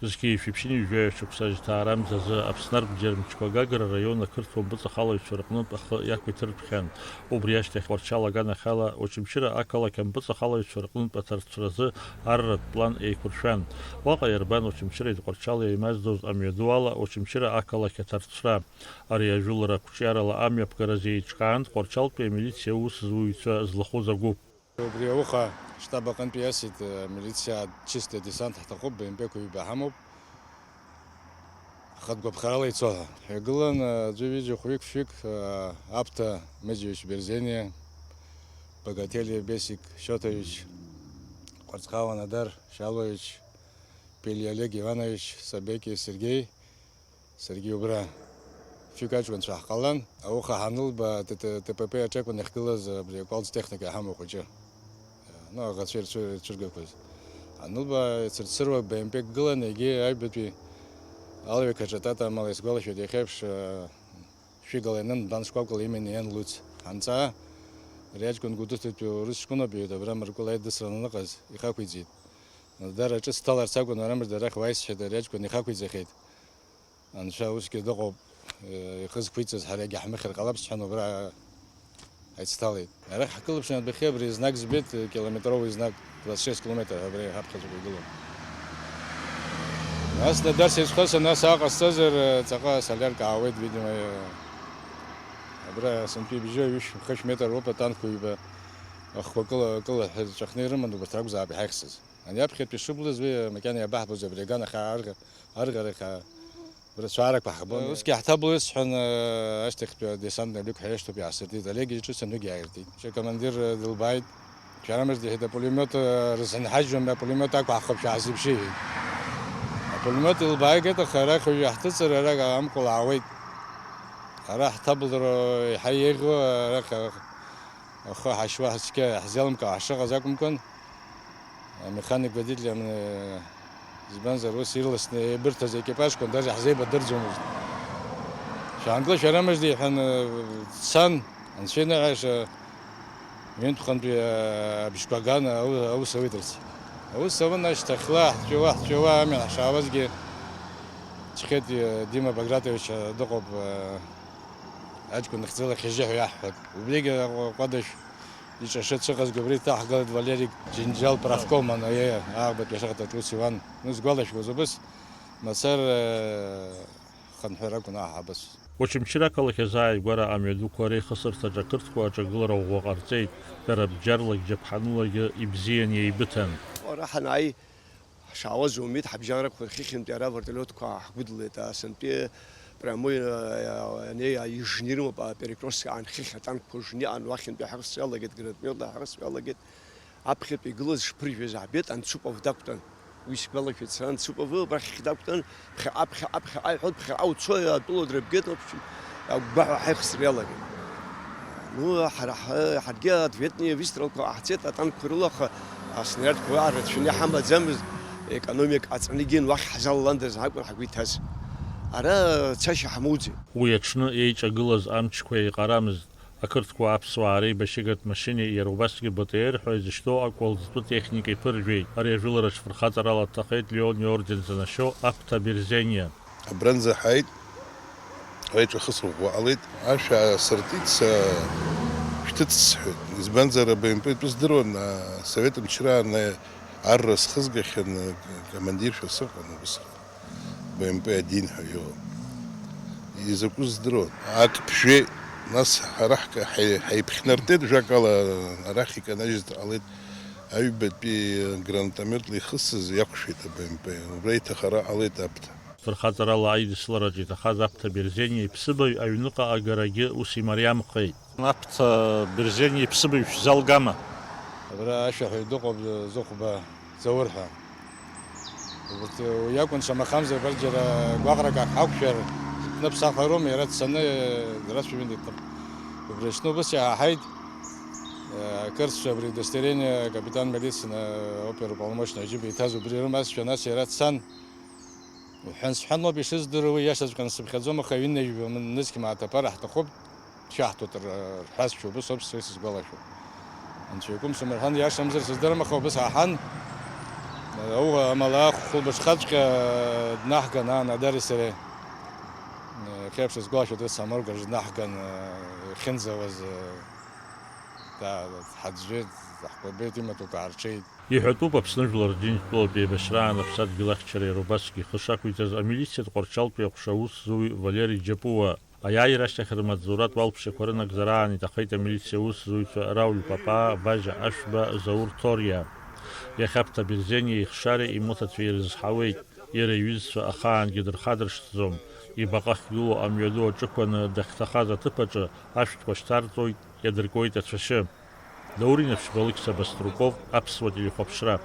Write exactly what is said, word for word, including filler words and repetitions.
Зқьи жәшәи ԥшьынҩажәи жәаҩа шықәса жьҭаарамзазы Аԥсны арбџьар мчқәа Гагра араион ақырҭуа мпыҵахалаҩцәа рҟнытә ахы иақәиҭыртә хьан. Убри ашьҭахь Тҟәарчал аганахьала Очамчыра ақалақь ампыҵахалаҩцәа рҟнытә аҭарцәразы арратә план еиқәыршәан. Уаҟа иарбан Очамчыреи Тҟәарчали еимаздоз амҩаду ала Очамчыра ақалақь аҭарцәра. Ари ажәылара ақәҿиарала амҩаԥгаразы еиҿкаан Тҟәарчалтәи амилициа аус зуҩцәа злахәыз агәыԥ. Убри ауха аштаб аҟынтәи иасит, э, амилициа чистый десант ҳҭахуп, Б М П-қәа ҩба ҳамоуп. Хатә гәаԥхарала ицо ҳәа. Ҳҩагылан, э, аӡәы, ҩыџьа, хәҩык, фҩык, э, Аԥҭа Мыџьевич Берзениа, Богатели Бесик Шьоҭович, Ҟәарцхала Надар Шьалуевич, Пелиа Олег Иванович, Сабеки Сергеи, саргьы убра фҩык аҷкәынцәа ҳҟалан, ауха ҳанылба, Т Т П П аҿы акәын иахьгылаз абри акәалӡ техника иҳамоу хәыҷы, ну, аӷацәа ирцәы-, ирцәыргақәаз. Ҳанылба, цырцыруа Б М П-к гылан, егьи аҩбатәи алҩақаҿы Тата амала исгәалашәоит иахьеиԥш, шәыгала ианын, Дон шкәакәала иманы иан Луц. Ҳанҵаа, ари аҷкәын Гәдыхәтәи урыс ҷкәыноуп, иҳәеит, абра Мыркәыла аидысран аныҟаз, ихақәиҵеит. Дара ҿыц дҭаларц акәын, ара мыжда арахь уааи сҳәеит, ари аҷкәын ихақәиҵахьеит. Анцәа усгьы дыҟоуп, ихы зқәиҵаз ҳарагьы ҳмыхьыр ҟалап сҳәан, убра ҳаицҭалеит. Арахь ҳкылԥшны адәахьы абри знак збеит, километровый знак, двадцать шесть километр ҳәа абри ҳаԥхьаӡақәа игылоуп. Нас Дадар сеицәхасын, нас ааҟасҵазар, ҵаҟа солярка аауеит, видимо, абра сынтәа ибжьы ҩышә-, хышә метр роуп атанкқәа ҩба ахқәа кыла-, кылаҳәа рҵәахны ирыман, убарҭ ракәзаап иҳаихсыз. Ани аԥхьатәи шыблыз уи макьана иабаҳбоз абри аганахьаа арӷьарахьаа рыцәаарақәа ҳбон. Усгьы ҳҭабла исҳәан, ашьҭахьтәи адесантный люк ҳәа иашьҭоуп, иаасыртит. Олег иҿы санугьы ааиртит. Шьа командир дылбааит. Шәара мыжда, иҳәеит, апулемиот рзынҳажьуам, апулемиот ақәаҳхып, шәаазыԥшы, иҳәеит. Апулемиот илбааигеит, аха арахь уажәы иаҳҭыҵыр, ара амкәал аауеит. Ара ҳҭабла иаҳа еиӷьу, арахь ахы ҳашьуа цқьа иаҳзеилымкаауа ҳшыҟаз акәымкәан, амеханик водитель амны, избанзар, ус ирласны еибырҭаз аекипажқәа даже ҳзеибадырӡомызт. Шәаангыл, шәара мыжда, иҳәан, дцан, анцәа иныҳәаша, ҩынтәхантәи абжьқәа аган ау-, аус ауеит рыц. Аус аун ашьҭахьла, ҳҵәыуа, ҳҵәыуа амҩан ҳшаауазгьы, ҵхеит, Дима Багратович дыҟоуп, аҷкәын хьӡыла Хьыжьы ҳәа иаҳҳәоит. Убригьы Ҟәадашь иҿашы дшыҟазгьы убра иҭаҳгалеит Валерик Џьынџьал правкоман, аиеи, аӷбатәи ашахтаҿ ус иуан. Ну, сгәалашәоз убыс, мацара, хынҳәыр акәын аҳ абас. Очамчыра ақалақь азааигәара амҩадуқәа реихысырҭаҿ ақырҭқәа аҿагылара ӷәӷәа ҟарҵеит, дара бџьарлагь џьаԥҳанылагьы ибзиан еибыҭан. Ара ҳанааи, ҳшаауаз умит, ҳабжьарақәа рхыхьынтәи ара авертолиотқәа ҳгәыдлеит, асынтәи прямой, а, а, ани, а, ижны ирымоуп, а, перекрестке аан хыхь атанкқәа жны иаан уахьынтәи ҳрысцәа иалагеит, гранатометла ҳрысцәа иалагеит. Аԥхьатәи игылаз шԥыржәыз аабеит, Анцупов дақәтәан. Уи сгәалашәеит сара, Анцупов абрахь дақәтәан, ԥхьаҟа, ԥхьаҟа, ԥхьаҟа иҳәон, ԥхьаҟа уцо, атәыла дрыбгеит, в общем, агәгәаҳәа ҳаихсыр иалагеит. Ну, ҳара ҳ-, ҳаргьы ответные выстрелқәа ҟаҳҵеит, атанкқәа рыла, аха аснарядқәа уа рацәаны иҳамаӡамызт, экономика ҟаҵаны игеит, уахь ҳзалаландаз акәын ҳгәы иҭаз. Ара цашьа ҳамоуӡеит. Уи аҽны еиҿагылаз амчқәа еиҟарамызт. Ақырҭқәа аԥсуаа реибашьыгатә машьынеи иара убасгьы Б Т Р ҳәа изышьҭоу акәалӡтәы техникеи ԥыржәеит. Ари ажәылараҿ фырхаҵарала дҭахеит Леон иорден занашьоу Аԥҭа Берзениа. Абранӡа ҳааит, ара иҿахысра ӷәӷәа ҟалеит. Ашә аасыртит, са шәҭыҵ сҳәеит. Избанзар, абаҩнтәы итәы здыруан, а, Совет мчраан арра схызгахьан, а, командиршәа сыҟан убысҟан. Б М П один ҳәа иоуа. Изакәыз здыруан. Ак ԥжәеит, нас ҳара ҳка-, ҳаи-, ҳаиԥхьнартит, жәакала арахь иканажьыз ҟалеит. Аҩбатәи гранатометла ихысыз иақәшәеит аб М П. Убра иҭахара ҟалеит аԥҭа. Фырхаҵарала аидыслараҿы иҭахаз Аԥҭа Берзениа иԥсыбаҩ аҩныҟа агарагьы ус имариамхеит. Аԥҭа Берзениа иԥсыбаҩ шәзалгама? Абра ашәаҳәаҩ дыҟоуп, Зыхәба Заур ҳәа. Убарҭ уи иакәын, шамахамзар, абарҭ џьара гәаҟрак ак ҳақәшәар, итәны ԥсахроума, иара дцаны, дара цәажәон, итәны. Убри аҽны убыс иаҳаҳаит, э, акырцәа абри удостоверение капитан милиции, э, оперуполномоченный Аџьыба иҭаз убри рымазшәа, нас иара дцан. Уҳәан-сҳәан лоуп ишыздыруа, уи иашаҵәҟьаны сыԥхьаӡом, аха ҩынҩажәа нызқь мааҭ аԥара ҳҭахуп, дшаҳҭоит р-, рҳәазшәа убыс ауп са исызгәалашәо. Анцәа иакәым сымырҳәан, иашамзар сыздырам, аха убыс ҳаҳан, Ауха амала хәылбыҽхаҵәҟьа днаҳган, ан Адари сареи. Хьеиԥш сгәалашәоит, ус аморг аҿы днаҳган, ихьынӡауаз, да-, ҳаӡәӡәеит, ҳкәабеит, имаҭәақәа аарҽеит. Иҳәатәуп Аԥсны Жәлар Рџьынџьтәылатә еибашьраан аԥсадгьыл ахьчареи рубасгьы ихы шақәиҵаз амилициатә Тҟәарчалтәи аҟәша аусзуҩ Валери Џьапуа. Аиааира ашьҭахь рмаҵзуратә уалԥшьақәа рынагӡараан иҭахеит амилициа аусзуҩцәа Рауль Папаа, Бажьа Ашәба, Заур Ҭориа. Иахьа Ԥҭа Берзениа ихшареи имоҭацәеи ирызҳауеит, иара иҩызцәа ахаангьы дырхадыршҭӡом, ибаҟа ахьгылоу амҩаду аҿықәаны дахьҭахаз аҭыԥ аҿы ашәҭқәа шьҭарҵоит, иадыркуеит ацәашьы. Даур Инаԥшьба, Алықьса Баструков, Аԥсуа телехәаԥшра.